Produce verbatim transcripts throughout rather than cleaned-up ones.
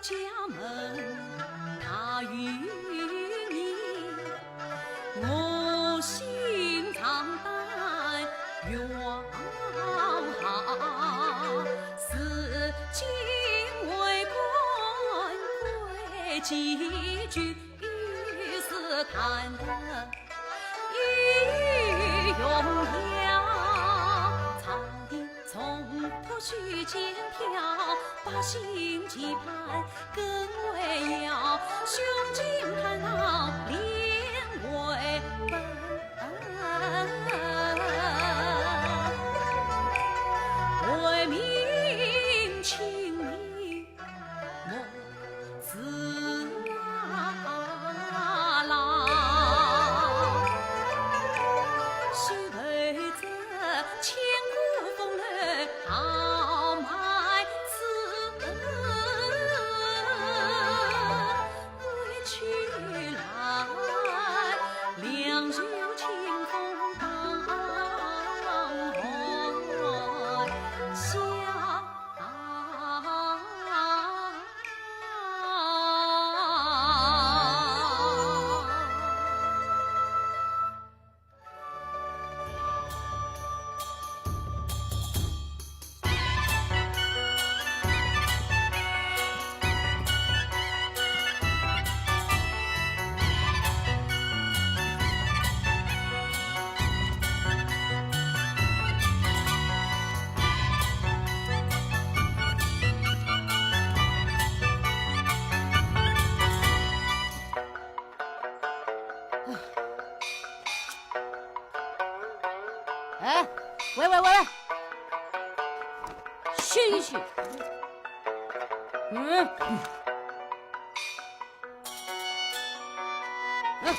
家门大于你，我心常担冤枉，四境为官贵寄居，于是谈得 一荣耀。朝廷重托许仙飘，百姓期盼更为耀。胸襟坦荡练为本，为民请命 莫自劳。须为这千古风流豪迈之归去来，两袖清风当怀笑。 哎，喂喂喂喂，醒一醒。嗯。 哎。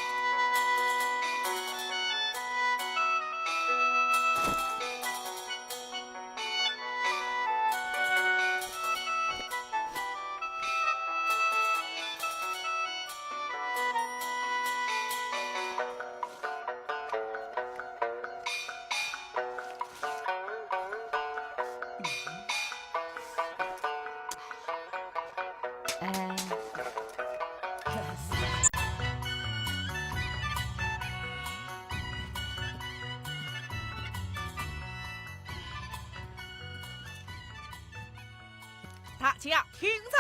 大家听着，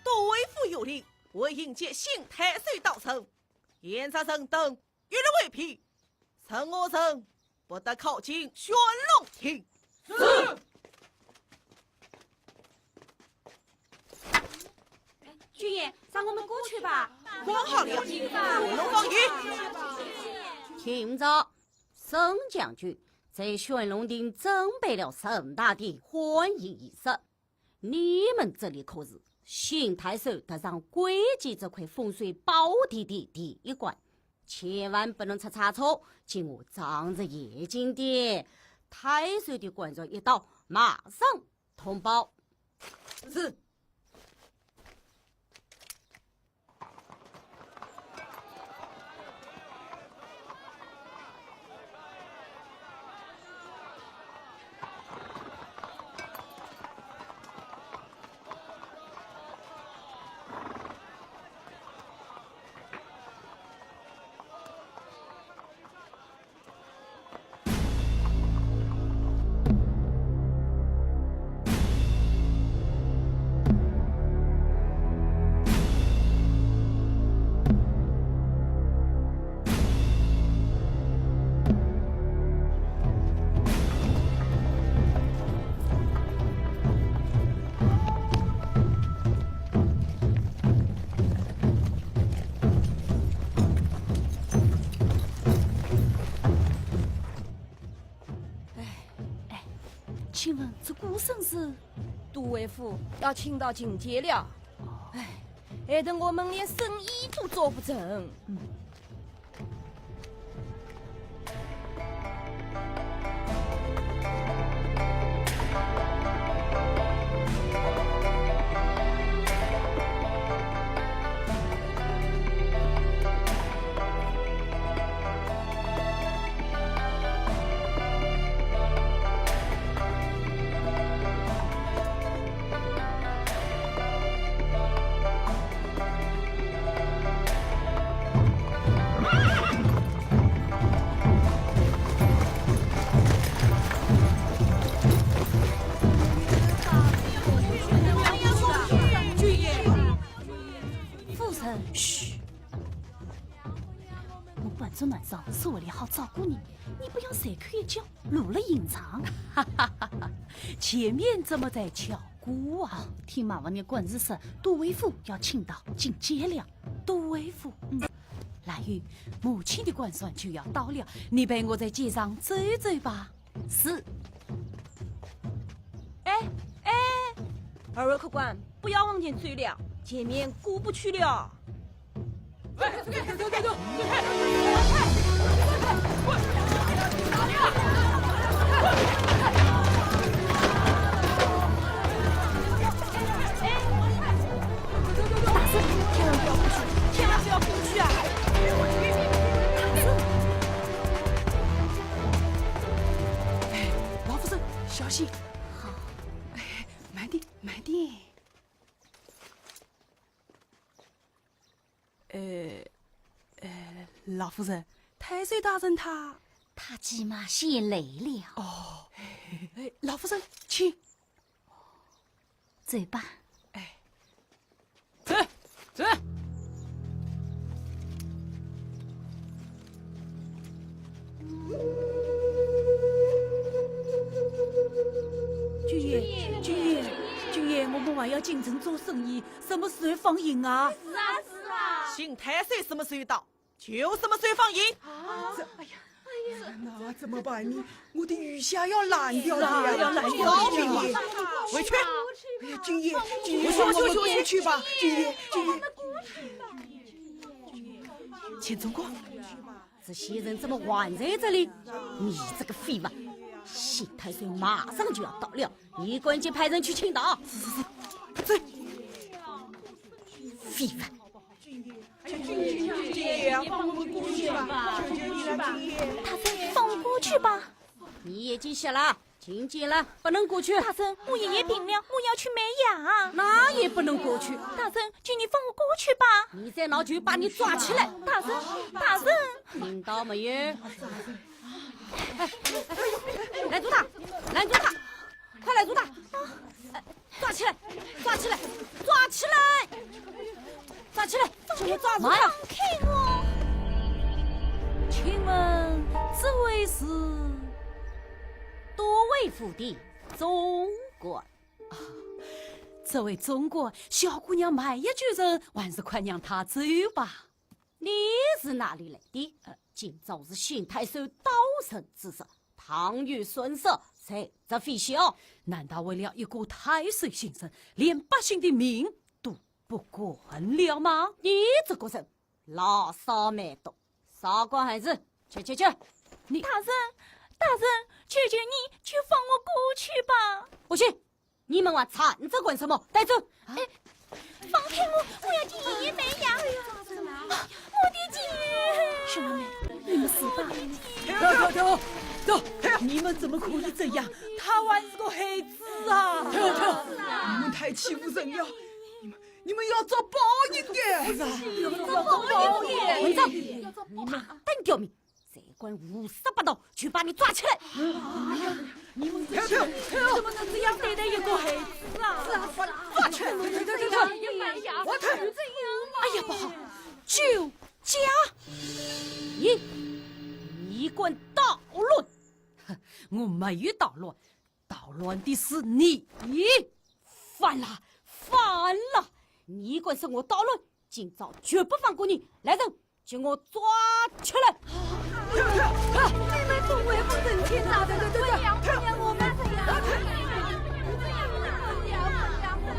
都尉府有令，为迎接新太守到城， 严查人等一律为避，任何人不得靠近宣龙亭。是。军爷，让我们过去吧。管好了，宣龙放行。听着，沈将军在宣龙亭准备了盛大的欢迎仪式。 你们这里可是新太守踏上关键这块风水宝地的第一关，千万不能出差错，请我张着眼睛点。太守的官员一到，马上通报。是。 哎，哎，请问这孤身是？都尉府要请到近街了。哎，害得我们连生意都做不成。嗯。嘘，我扮作男装是为了好照顾你，你不要随口一叫，露了隐藏。前面怎么在敲鼓啊？听马王爷官人说，都尉府要请到觐见了。都尉府？嗯。兰英，母亲的官船就要到了，你陪我在街上走走吧。 是。哎，哎，二位客官，不要往前走了，前面过不去了。哎，走，走，走，走，走，走开！大人，千万不要过去，千万不要过去啊！大人。 哎，王夫人，小心！好。哎，慢点，慢点。呃，呃，老夫人，太守大人他……他骑马前来了。哦，哎，老夫人，请。 走吧。哎，走，走。君爷，君爷，君爷，我们还要进城做生意，什么时候放行啊？是啊，是啊。邢太守什么时候到， 就什么时候放行。啊，这，哎呀，哎呀，那怎么办呢？我的鱼虾要烂掉了呀！是啊，要烂掉了。回去。哎呀，君爷，君爷，我们过去吧，君爷，君爷。钱总管，这些人怎么还在这里？你这个废物！邢太守马上就要到了，你赶紧派人去请到。是，是，是，这废物！ 君爷，放我们过去吧，求求你了，君爷。大人，放我过去吧。你已经瞎了，听见了，不能过去。大人，我爷爷病了，我要去买药。那也不能过去。大人，请你放我过去吧。你再闹就把你抓起来。大人，大人。听到没有？ 拦住他！拦住他！快拦住他！抓起来！抓起来！抓起来！抓起来！给我抓住他！慢！放开我！请问这位是都尉府的总管？啊，这位总管，小姑娘卖药救人，还是快让她走吧。 你是哪里来的？呃，今朝是邢太守刀人之日，倘有损失，罪责非小。难道为了一个太守姓沈，连百姓的命都不管了吗？你这个人，拉撒蛮多，少管闲事，去去去！你……大人，大人，求求你，就放我过去吧。不行， 你们还缠着干什么？带走！哎，放开我，我要替爷爷买药。啊，我的钱！兄弟们，你们死吧！停，停，停，停！你们怎么可以这样？他还是个孩子啊！停，停！你们太欺负人了！你们，你们要遭报应的！是啊，你们要遭报应的！混账！你们等刁民！ 再敢胡说八道，就把你抓起来！你们这些人怎么能这样对待一个孩子啊？是啊，抓起来！哎呀，不好，酒驾！咦，你敢捣乱？哼，我没有捣乱，捣乱的是你！反了，反了！你敢说我捣乱，今朝绝不放过你！来人， 将我抓起来！你们从来不曾听到的，不要，不要我们这样，不要，不要，不要，不要。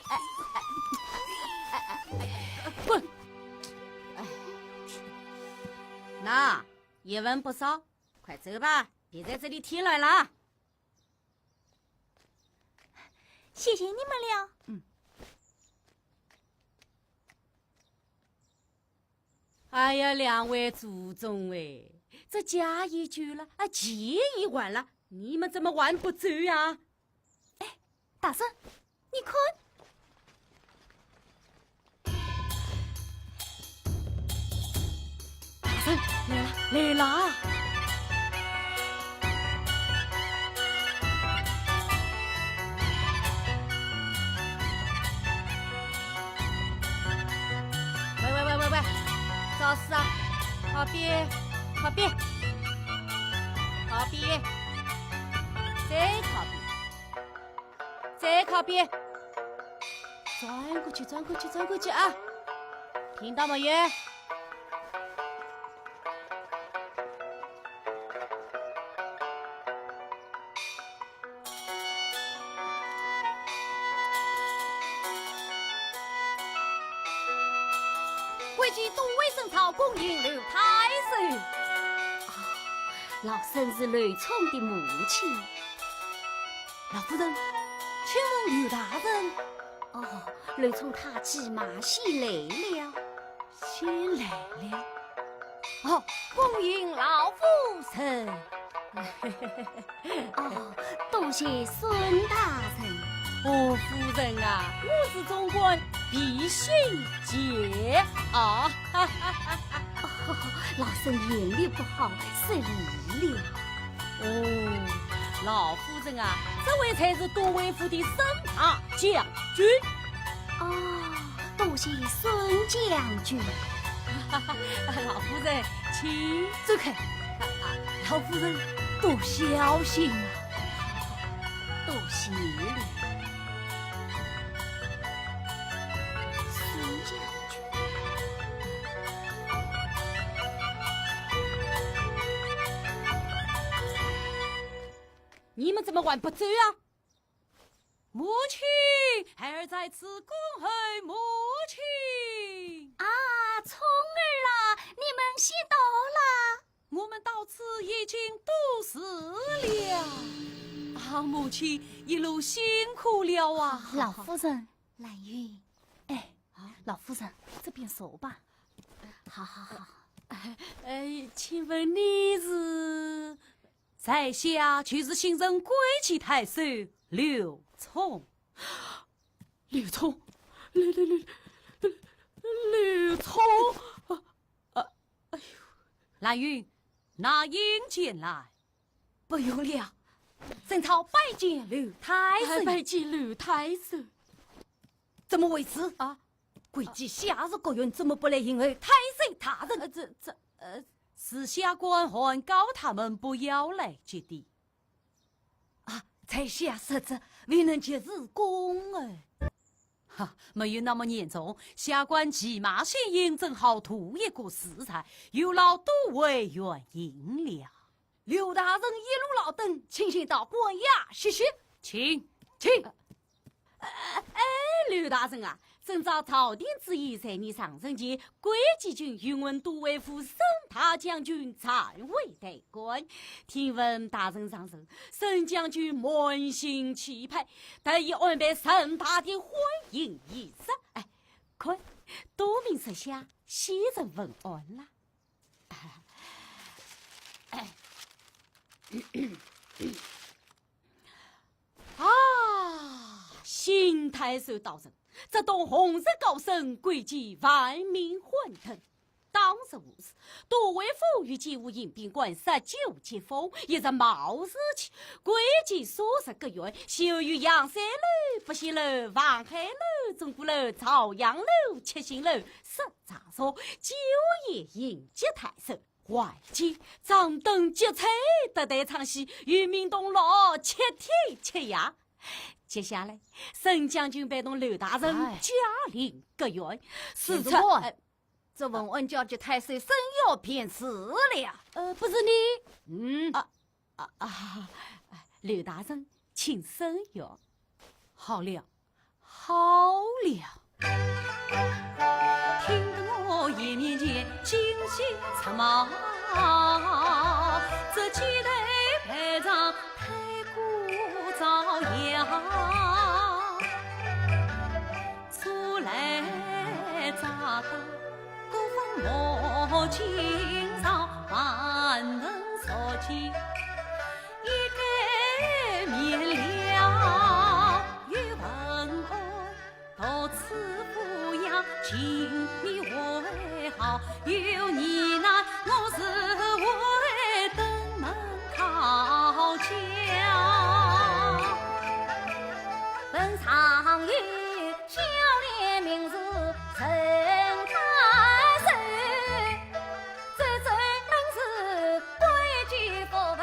滚！那，一文不少，快走吧，别在这里添乱了。谢谢你们了。嗯。哎呀，两位祖宗哎，这家已居了，啊，钱已还了，你们怎么还不走呀？哎，大人，你看。大人，来了，来了。喂喂喂喂喂，找死啊！靠边，靠边，靠边，再靠边。 再靠边，转过去，转过去，转过去啊！听到没有？喂，都尉沈草恭迎刘太守。啊，老身是刘聪的母亲。老夫人，请问刘大人？哦，刘聪他骑马先来了。先来了？哦，恭迎老夫人。哦，多谢沈大人。哦，夫人啊，我是总管毕兴介啊。哦，老身眼力不好，失礼了。哦，老夫人啊，这位才是都尉府的沈大将军。哦，多谢沈将军。老夫人，请。走开。老夫人，多小心啊。多谢你。沈将军。你们怎么还不走啊？母亲，孩儿在此恭候母亲。啊，聪儿啊，你们先到啦。我们到此已经多时了。啊，母亲，一路辛苦了啊。老夫人。兰云。哎，啊？老夫人，这边坐吧。好，好，好。哎，请问你是？在下就是新任桂吉太守刘聪。刘聪，刘，刘，刘，刘聪，啊，啊，哎呦。兰云，拿印前来。不用了，沈草拜见刘太守。哎，拜见刘太守。怎么回事？啊？桂吉下属各员怎么不来迎候太守大人？呃，这，这，呃，是下官劝告他们不要来接的。啊，在下失职，未能及时恭候。哈，没有那么严重，下官骑马先行，正好图一个自在，有劳都尉远迎了。刘大人一路劳顿，请先到馆衙歇息。请，请。呃，哎，刘大人啊，遵照朝廷旨意，在你上任前，桂吉郡巡按都尉府沈大将军暂为代官。听闻大人上任，沈将军满心期盼，特意安排盛大的欢迎仪式。哎，看，多名设下，先呈问安啦。 啊，新太守到任，这栋红色高升，桂吉万民欢腾。当日午时，都尉府御史武迎宾馆设酒接风，一日闹事体，桂吉数十个员，先后由阳山楼、八仙楼、望海楼、钟鼓楼、朝阳楼、七星楼设茶座，酒宴迎接太守。 外间张灯结彩，搭台唱戏，与民同乐，吃天吃夜。接下来，沈将军陪同刘大人，哎，驾临各院，是这，哎，这问安交给太守沈园便是了。呃，不是你？嗯。啊，啊，啊，刘大人，请沈园。好了。 好了。听得我一面前金星出冒，这几代排场太过招摇。初来乍到，各分莫惊扰，万人所见，一概免了。有文官 到此府衙，请你为好，有疑难我自会登门讨教。本上有孝廉名士陈太守，这正是规矩不违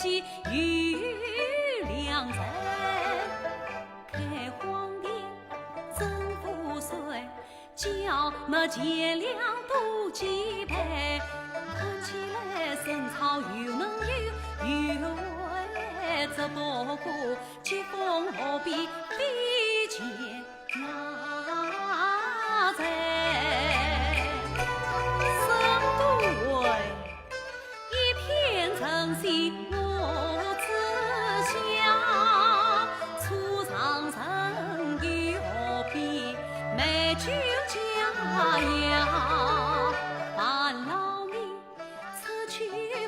有良才，开荒田征赋税，叫那钱粮多几倍。看起来生草又能有，有为只不过疾风无边，非钱 那在深都会，一片诚心我之下，初尝人有何必，美酒佳肴，烦劳你 除去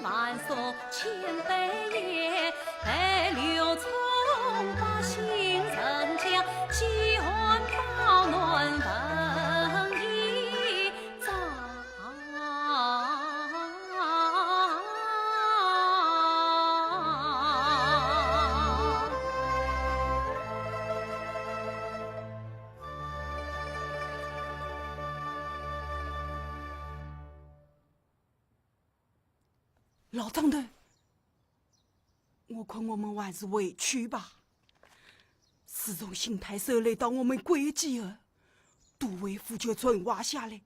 繁琐千百业，待刘聪百姓人家饥寒保暖问一遭。老张头，我看我们还是回去吧。自从邢太守来到我们关雎后，都尉府就传话下来，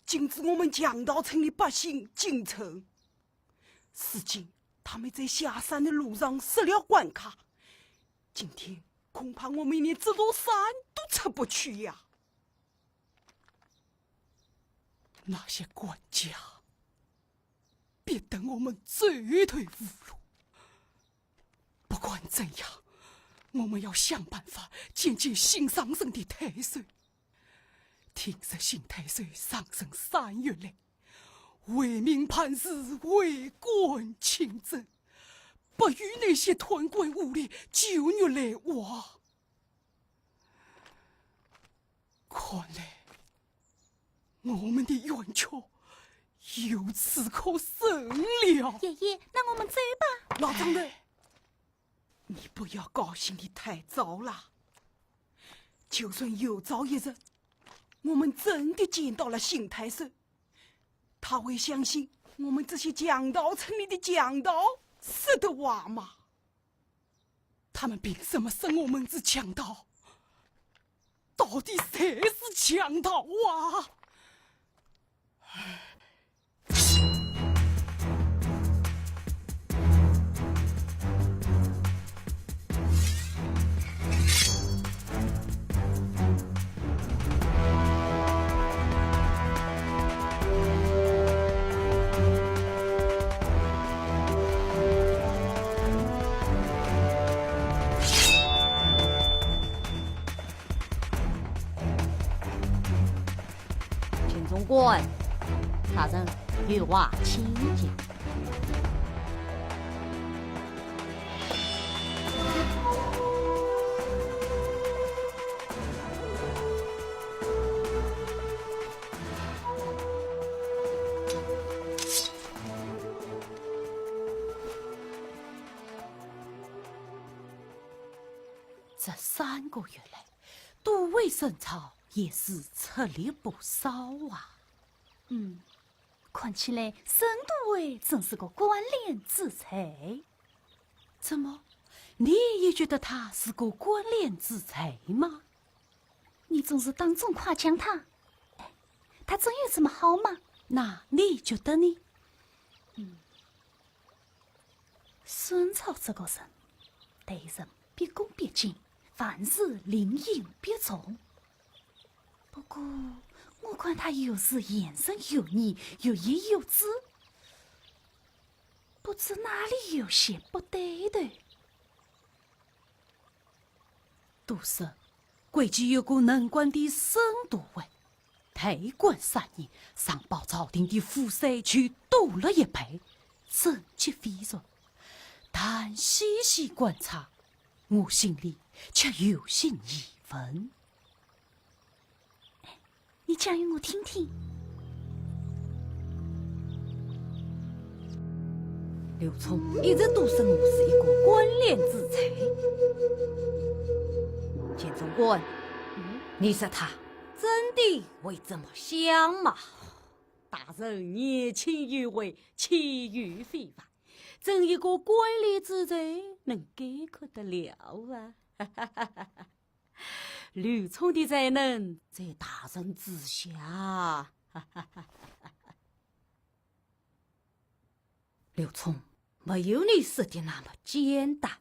禁止我们强盗村的百姓进城。如今他们在下山的路上设了关卡，今天恐怕我们连这座山都出不去呀。 那些官家逼得我们走投无路。不管怎样，我们要想办法见见新上任的太守。听说新太守上任三月来，为民办事，为官清正，不与那些贪官污吏旧日来往。 看来，我们的冤屈由此可伸了。爷爷，那我们走吧。老张头，你不要高兴得太早了。就算有朝一日，我们真的见到了邢太守，他会相信我们这些强盗村里的强盗说的话吗？ 他们凭什么说我们是强盗？到底谁是强盗啊？唉。 秦总管，大人有话请讲。 这三个月来，都尉沈超也是吃力不少啊。嗯，看起来沈都尉真是个干练之才。怎么，你也觉得他是个干练之才吗？你总是当众夸奖他，哎，他真有这么好吗？那你觉得呢？嗯， 沈超这个人，待人毕恭毕敬，凡事礼轻情重。不过，我看他有时言甚有义，有意有志，不知哪里有些不对头。 都说，关雎有个能干的沈都尉，代管三年，上报朝廷的赋税就多了一倍，政绩斐然。但细细观察，我心里却有些疑问。 你讲与我听听。刘聪一直都说我是一个干练之才。钱总管，嗯？你说他真的会这么想吗？大人年轻有为，岂有非犯。怎一个官吏之才能概括得了啊？刘聪的才能在大人之下。刘聪没有你说的那么简单。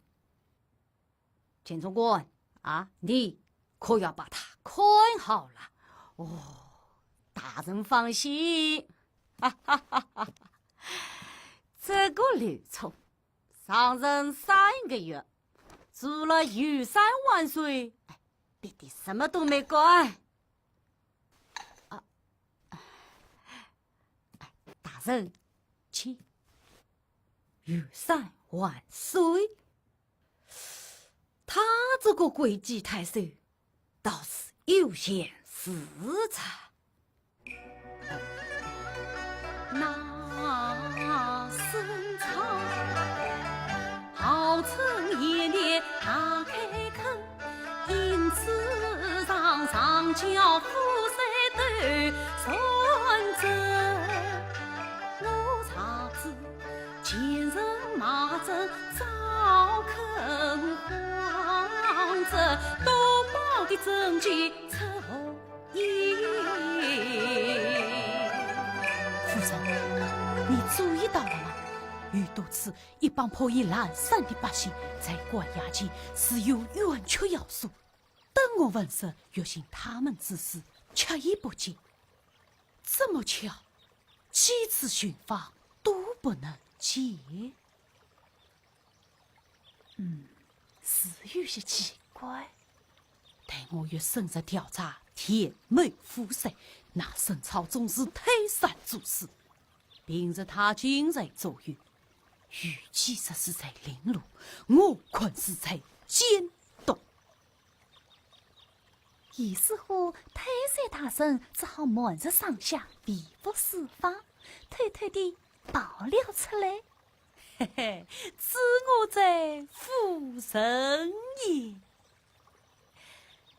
钱总管啊，你可要把他看好了。哦，大人放心。哈哈哈哈，这个刘聪，上任三个月，除了游山玩水，哎，别的什么都没干。啊，哎，大人，请。游山玩水，他这个贵体太守倒是有闲事哉。 那生草，号称一年大开口，因此上上叫富山斗算子。我查知前人卖针遭坑荒者，多宝的证据出乎 夫人，你注意到了吗？有多次一帮破衣烂衫的百姓在官衙前自由冤屈要诉，等我闻声欲行他们之事，却已不见。这么巧，几次寻访都不能见。 嗯，是有些奇怪。待我越深入调查田某夫妇，那沈草总是推三阻四。平日他经常左右，与其说是在领路，我看是在监督。 于是乎，太守大人只好瞒着上下，微服私访，偷偷地跑了出来。嘿嘿，知我者夫人也。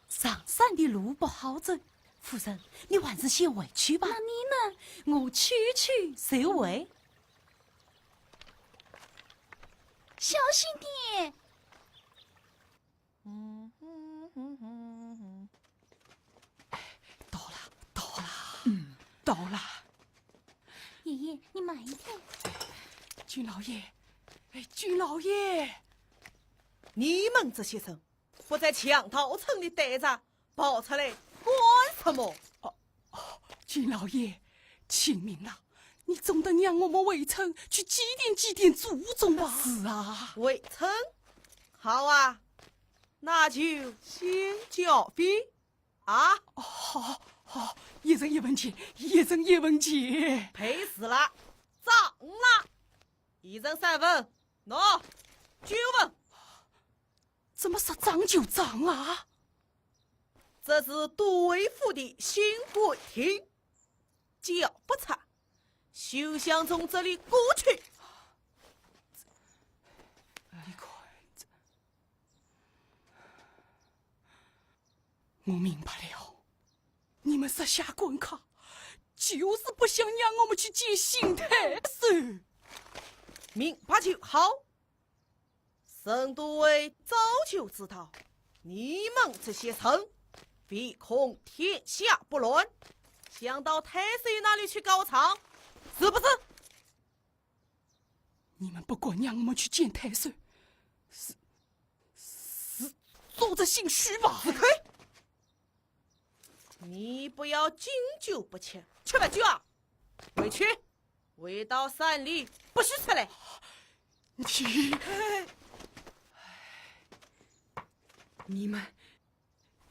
上山的路不好走，夫人，你还是先回去吧。那你呢？我去去就回。小心点。 嗯哼哼哼哼。到了，到了。嗯，到了。爷爷，你慢一点。军老爷，哎，军老爷。你们这些人，不在强盗村里待着，跑出来干什么？哦，哦，军老爷，请明了，你总得让我们回村去祭奠祭奠祖宗吧？是啊。回村？好啊，那就先剿匪啊！哦，好，好，一人一文钱，一人一文钱。赔死了，涨了，一人三文，喏，九文。怎么说涨就涨啊？这是都督府的新规定，剿不出，休想从这里过去。你看，这 我明白了，你们设下关卡，就是不想让我们去见新太守。明白就好。沈都尉早就知道，你们这些人唯恐天下不乱，想到太守那里去告状，是不是？ 你们不敢让我们去见太守，是，是做贼心虚吧？住口！你不要敬酒不吃吃罚酒啊！回去，回到山里，不许出来！你，你们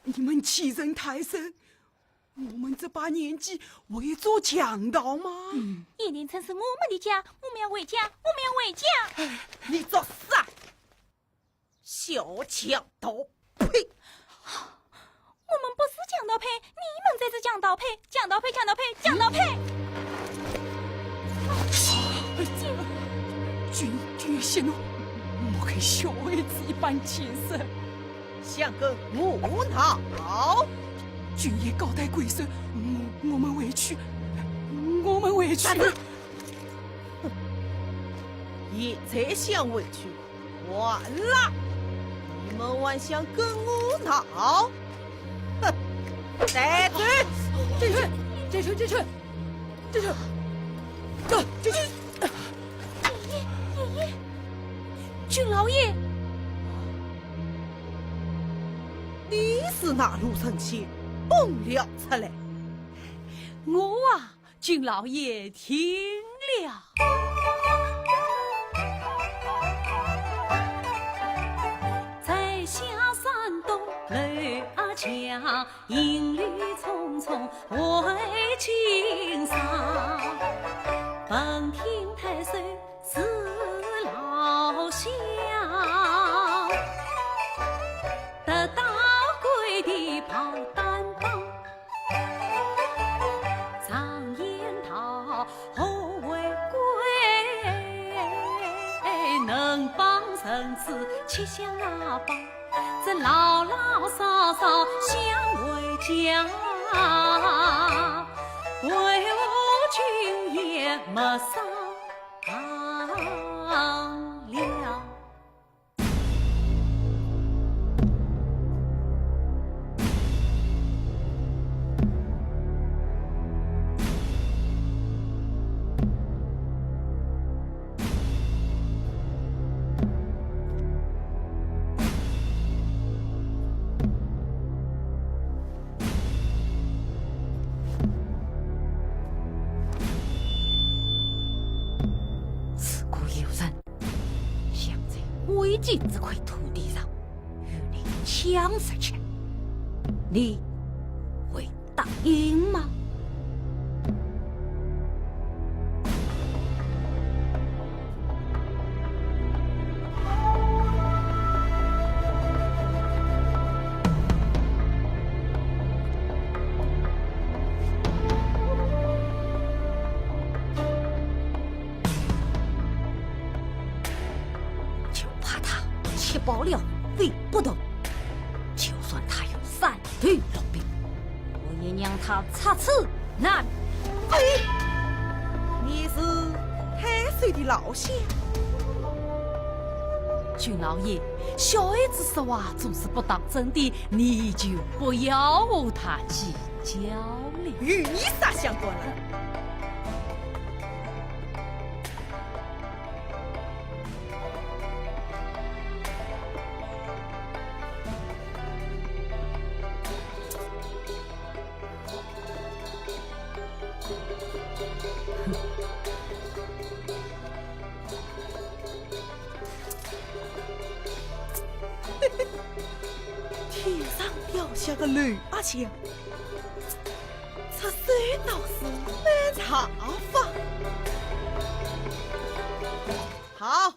你们欺人太甚，我们这把年纪会做强盗吗？嗯。鄢陵村是我们的家，我们要回家，我们要回家。你作死啊！小强盗，呸！我们不是强盗呸，你们才是强盗呸，强盗呸，强盗呸，强盗呸！君，君息怒，莫看小孩子一般见识。 想跟我闹？君爷高抬贵手，我，我们回去，我们回去。站住！也才想回去，完了！你们还想跟我闹？哼！带走！这是，这是，这是，这是，这，这是。爷爷，爷爷，君老爷，你是哪路神仙，蹦了出来？我啊， 君老爷听了。在下山东刘阿强，行旅匆匆回京城，闻听太守是老相，得到跪地跑单帮。 常言道，和为贵，能帮人子七相八帮，这老老少少想回家，为何今夜没商量？ 如果有人 想在为京这块土地上与你抢夺权，你会答应吗？ 就怕他吃饱了睡不动。就算他有三头六臂，我也让他插翅难飞。你是太守的老相？君老爷，小孩子说话总是不当真的，你就不要和他计较了。与你啥相关了？ 天上掉下个刘阿强，出手倒是蛮大方。好，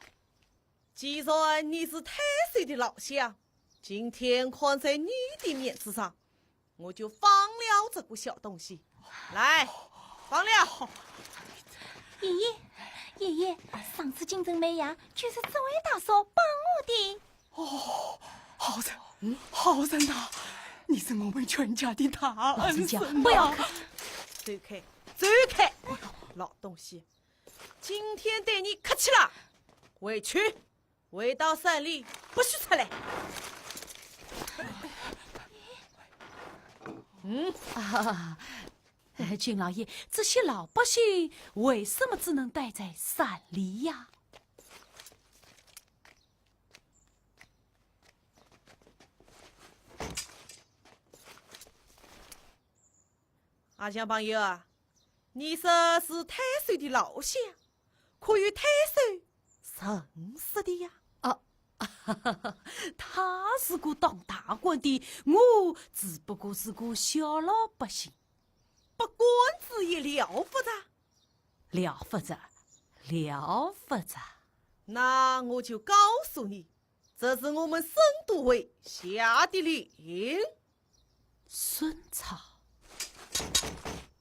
既然你是太守的老相，今天看在你的面子上， 我就放了这个小东西。来，放了。爷爷，爷爷，上次京城卖羊就是这位大叔帮我的。哦，好人，好人呐，你是我们全家的大恩人呐。老人家，不要看。走开，走开，老东西，今天对你客气了，回去。 回到山里，不许出来。嗯，啊，君老爷，这些老百姓为什么只能待在山里呀？阿强朋友啊，你说是太守的老相，可与太守认识的呀？啊，他是个当大官的，我只不过是个小老百姓。不管之也了不得？了不得，了不得。那我就告诉你，这是我们省都会下的令。 孙超。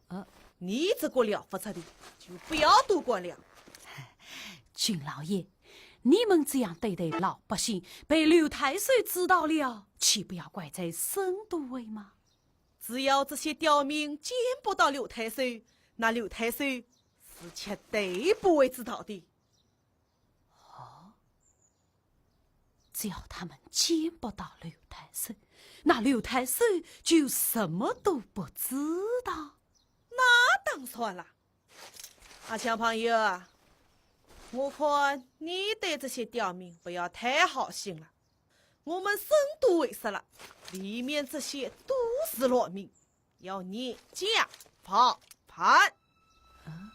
呃，你这个了不得的，就不要多管了。君老爷，你们这样对待老百姓，被刘太守知道了，岂不要怪罪省都会吗？只要这些刁民见不到刘太守，那刘太守是绝对不会知道的。只要他们见不到刘太守，那刘太守就什么都不知道。那当然了。阿强朋友啊，我看你对这些刁民不要太好心了。我们省都围塞了，里面这些都是乱民，要严加防范。啊？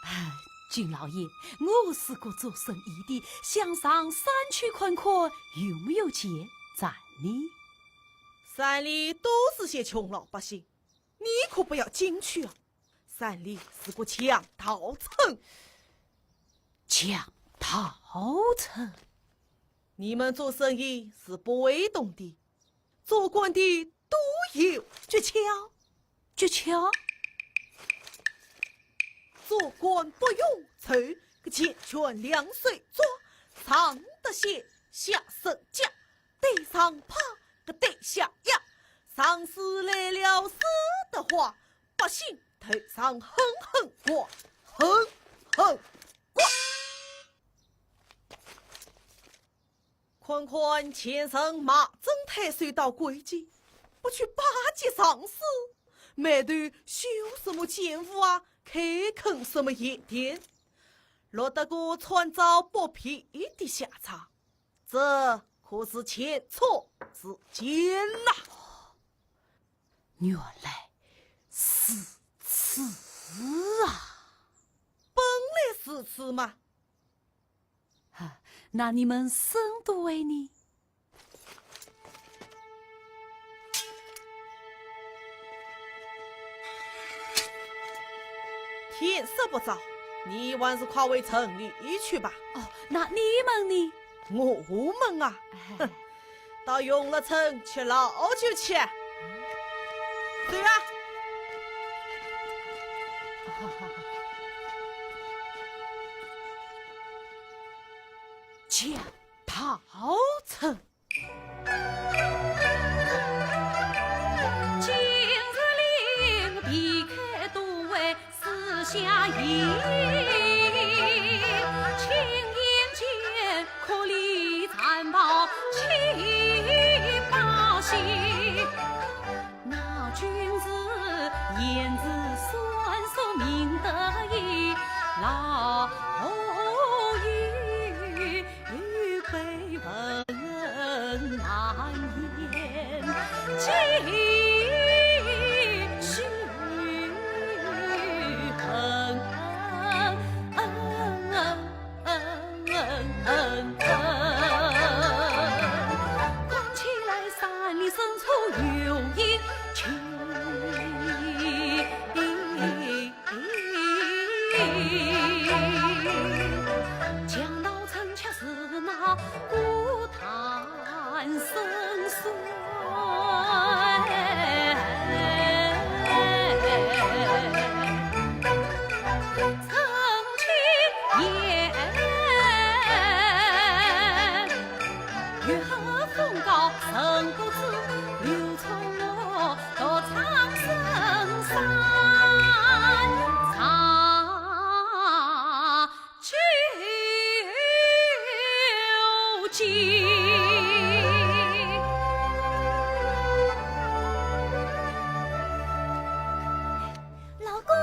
哎，靳老爷，我是个做生意的，想上山去看看有没有钱赚呢。山里都是些穷老百姓，你可不要进去啊！山里是个强盗村。强盗村？你们做生意是不会懂的，做官的都有诀窍。诀窍？做官不用愁，个钱全两手抓，上得先，下手假，对上啪，个对下呀。上司来了使得坏，百姓头上狠狠刮，狠狠刮。 看看前程马正太守到贵京，不去巴结上司，埋头修什么建屋啊，开垦什么盐田，落得个穿着剥皮的下场，这可是前车之鉴呐。原来如此啊！本来如此嘛。 哈，那你们省都围呢？天色不早，你还是快回城里去吧。哦，那你们呢？我们啊，哎。哼，到永乐城吃老酒去。走啊！ 强盗村。今日令避开都围四下移，亲眼见可怜残暴欺百姓。 那君子言之算数，明德义，老友被问难言，继续恨。 看起来山里深处有隐情，强盗村却是那孤单深山。 老公！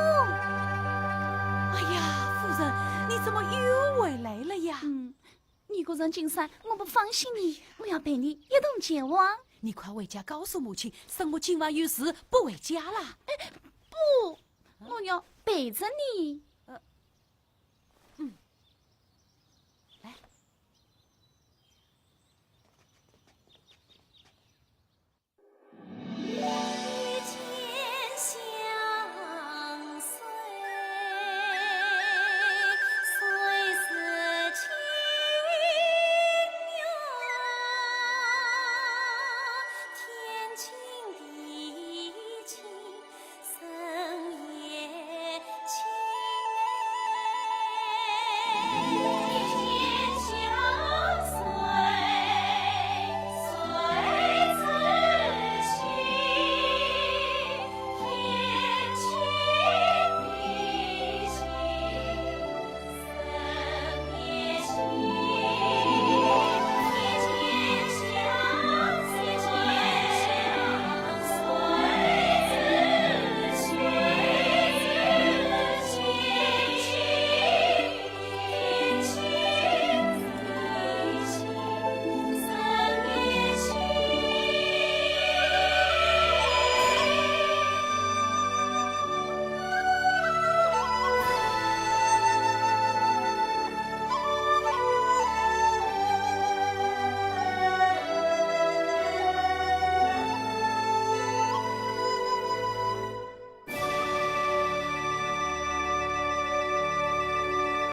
哎呀，夫人，你怎么又回来了呀？嗯，你个人进山，我不放心你，我要陪你一同前往。你快回家告诉母亲，说我今晚有事不回家啦。哎，不，我要陪着你。